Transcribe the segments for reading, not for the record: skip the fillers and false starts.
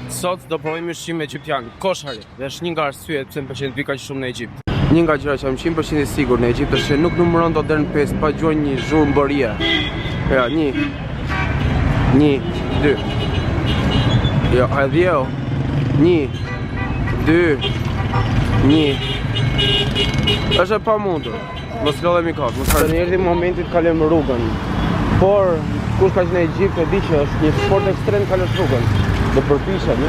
Sot do provojmë ushqim egjiptian, koshari, dhe është një nga arsyet pse më pëlqen të vi kaq shumë në Egjipt. Një nga gjërat që jam 100% i sigurt në Egjipt është që nuk numëron dot deri në 5 pa dëgjuar një zhurmë borie. Ja, një, një, dy. Jo, hajde jo. Një, dy, një. Është e pamundur. Mos lodhemi kot, mos harroni. Erdhi momenti të kalojmë rrugën. Por kush ka qenë në Egjipt e di që është një sport ekstrem të kalosh rrugën. Do përpiqemi.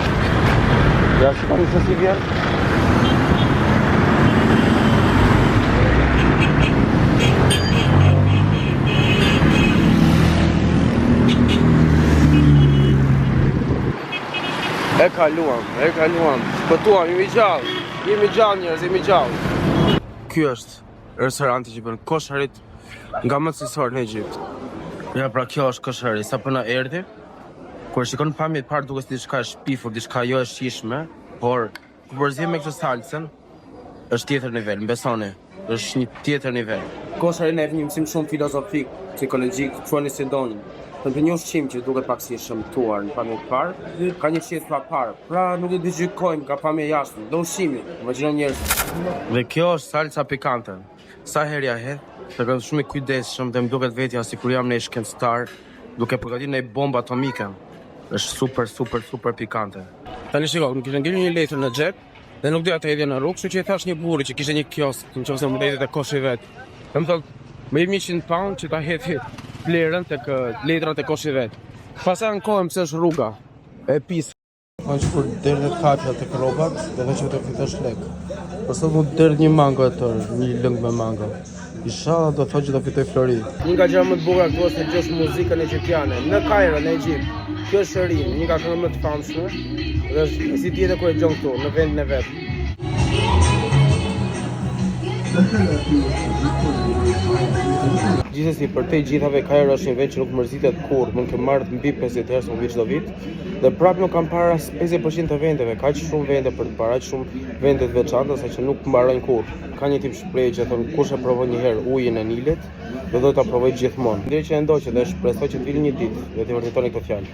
Ja shikoni se si vjen. E kaluam, e kaluam. Shpëtuam, jemi gjallë. Jemi gjallë njerëz, jemi gjallë. Ky është restoranti që bën kosharit nga më cilësor në Egjipt. Ja pra kjo është koshari, sapo na erdhi. Kur shikon pamje të parë duket si diçka e shpifur, diçka jo e shijshme, por kur përzihet me këtë salcën, është tjetër nivel, më besoni, është një tjetër nivel. Koshari na jep një mësim shumë filozofik, psikologjik, quani si doni. Të një ushqim që duket pak si i shëmtuar në pamje të parë, ka një shije të paparë. Pra nuk e gjykojmë nga pamja e jashtme, do ushqimi, imagjino njerëz. Dhe kjo është salca pikante. Sa herë ja hedh, tregohem shumë i kujdesshëm dhe më duket vetja sikur jam një shkencëtar duke përgatitur një bombë atomike. Është super super super pikante. Tani shiko, më kishte ngelur një letër në xhep dhe nuk doja ta hedhja në rrugë, kështu që i thash një burri që kishte një kiosk, nëse më hedhte te koshi vet. Dhe më thotë, më jep 100 pound që ta hedhi plehrën tek letra te koshi vet. Pastaj ankohem pse është rruga e pis. Thonë që kur derdhet kafja tek rrobat, do thonë që do fitosh lek. Po sot mu derdh një mango e tërë, një lëng me mango. Inshallah do thotë që do fitoj flori. Një nga gjërat më të bukura këtu është të dëgjosh muzikën egjiptiane në Kairo, në Egjipt. Kjo është Shirin, një nga këngët më të famshme dhe është si tjetër kur e dëgjon këtu në vendin e vet. Gjithsesi, përtej gjithave Kairo është një vend që nuk mërzitet kurrë, mund të marrë mbi 50 herë, se unë vi çdo vit. Dhe prapë nuk kam parë as 50% të vendeve, kaq shumë vende për të parë, aq shumë vende të veçanta sa që nuk mbarojnë kurrë. Ka një tip shprehje që thonë kush e provon një herë ujin e Nilit, do do ta provojë gjithmonë. Ndaj që e ndoqët dhe shpresoj që të vini një ditë dhe të vërtetoni këtë fjalë.